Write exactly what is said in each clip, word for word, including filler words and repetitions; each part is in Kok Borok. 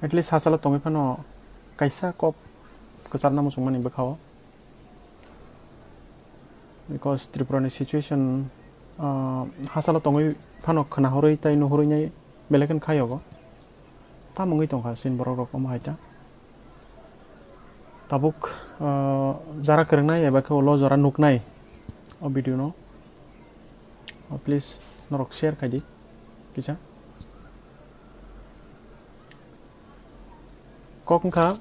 At least hachalo tongwi phano kaisa kok kwcharna muchungmani bwkhao. Because Tripura ni situation, ah, hachalo tongwi phano khwnahorwi tei nuhorwi nai belai kheno khayogo. Tamo wngwi tongkha chini borok rok omo hai ta. Tabuk, ah, jara kwrwngnai eba khe ulo jora nuknai o video no. Oh, please, norok share khai di kisa. Kok wngkha,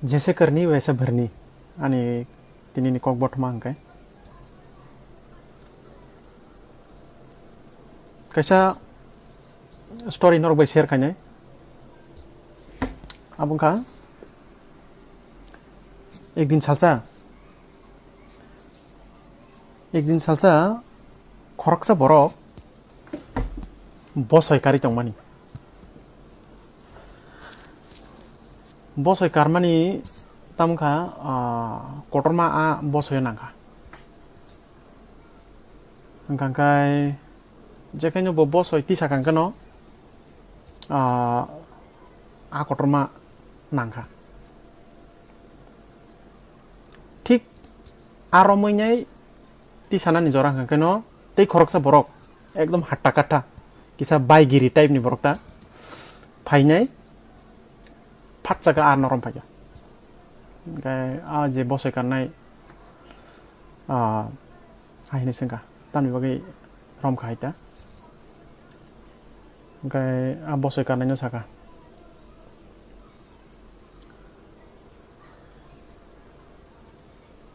jese karni wese bharni, ani tinini kok bothoma hwnkhe. Kaisa story norok bai share khainai. Abo wngkha, ekdin salsa, ekdin salsa khoroksa borok bosoi karwi tongmani. Bosoi karmani tamkha, ah, kotorma a bosoi nangkha. Hwnkha khe jekhaino bo bosoi tisa kangkheno, ah, a kotorma nangkha. Thik a romwi nai tisanani jora hwnkha kheno tei khoroksa borok ekdom hatta katta kisa baigiri type ni borok ta phainai phatsa khe a norom phaikha. Hwnkhe a je bosoi karnai, ah, hai hinwi swngkha, tamni bagwi romkha hai ta. Hwnkhe a bosoi karnaino sakha,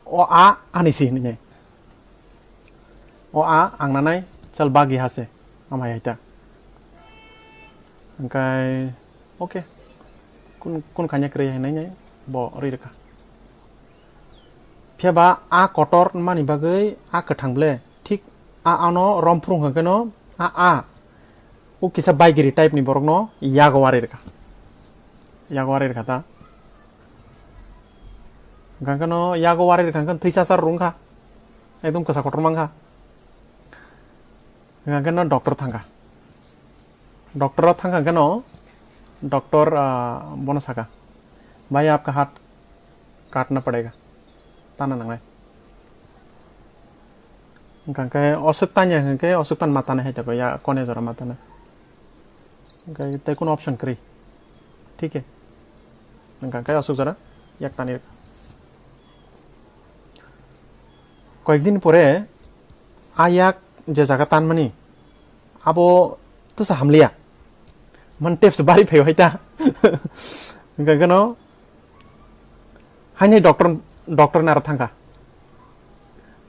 "O a ani si," hinwi. "O a ang nanai chal bagi hase," amhai hai ta. Hwnkhe, okay. Kun, kun khanya kwrwi hai nai nai bo rwi rwkha. Phiya ba a kotor mani bagwi a kwthang ble, thik a ano rom phurung hwnkhe no a, a o kisa baigiri type ni borok no yago wari rwkha. Yago wari rwkha ta. Hwnkhe no yago wari rwkha hwnkhe thwi chachar rwngkha. Ekdom kwsa kotor mankha. Hwnkhe no doctor thangkha. Doctor o thangkha hwnkhe no doctor, ah, bono saka, "Bhai, aapka haath kaatna padega, tana nangnai." Hwnkhe oswk tanya hwnkhe oswk pan ma tanai hai tabuk ya kone jora ma tanai. Hwnkhe tei kunu option kwrwi. Thik khe. Hwnkhe aswk jora yak tani rwkha. Koyek din pore a yak je jaga tanmani abo tesa hamliya. Man taps bari phaio hai ta. Hwnkhe no haini doctor, doctor naro thangkha.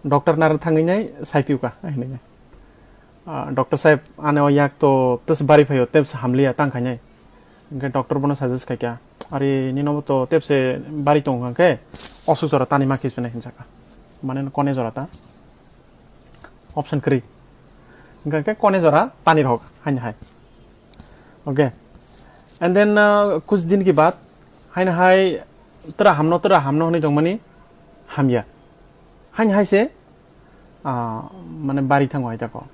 Doctor naro thangwi nai sai piuka, hai hinwi nai. "Ah, doctor saheb, ani o yak to tesa bari phaio, taps hamliya tang khainai." Hwnkhe doctor bono suggest khaikha, "Ari, nino bo to taps se bari tongo hwnkhe, oswk jora tani ma khe hinwi sakha." Mane no kone jora ta option kwrwi. Hwnkhe kone jora tani rok haini hai. Okay. And then, uh, kuch din ki baad, haini hai tra hamno, tra hamno hinwi tongmani hamya. Haini hai se, ah, mane bari thango hai tako.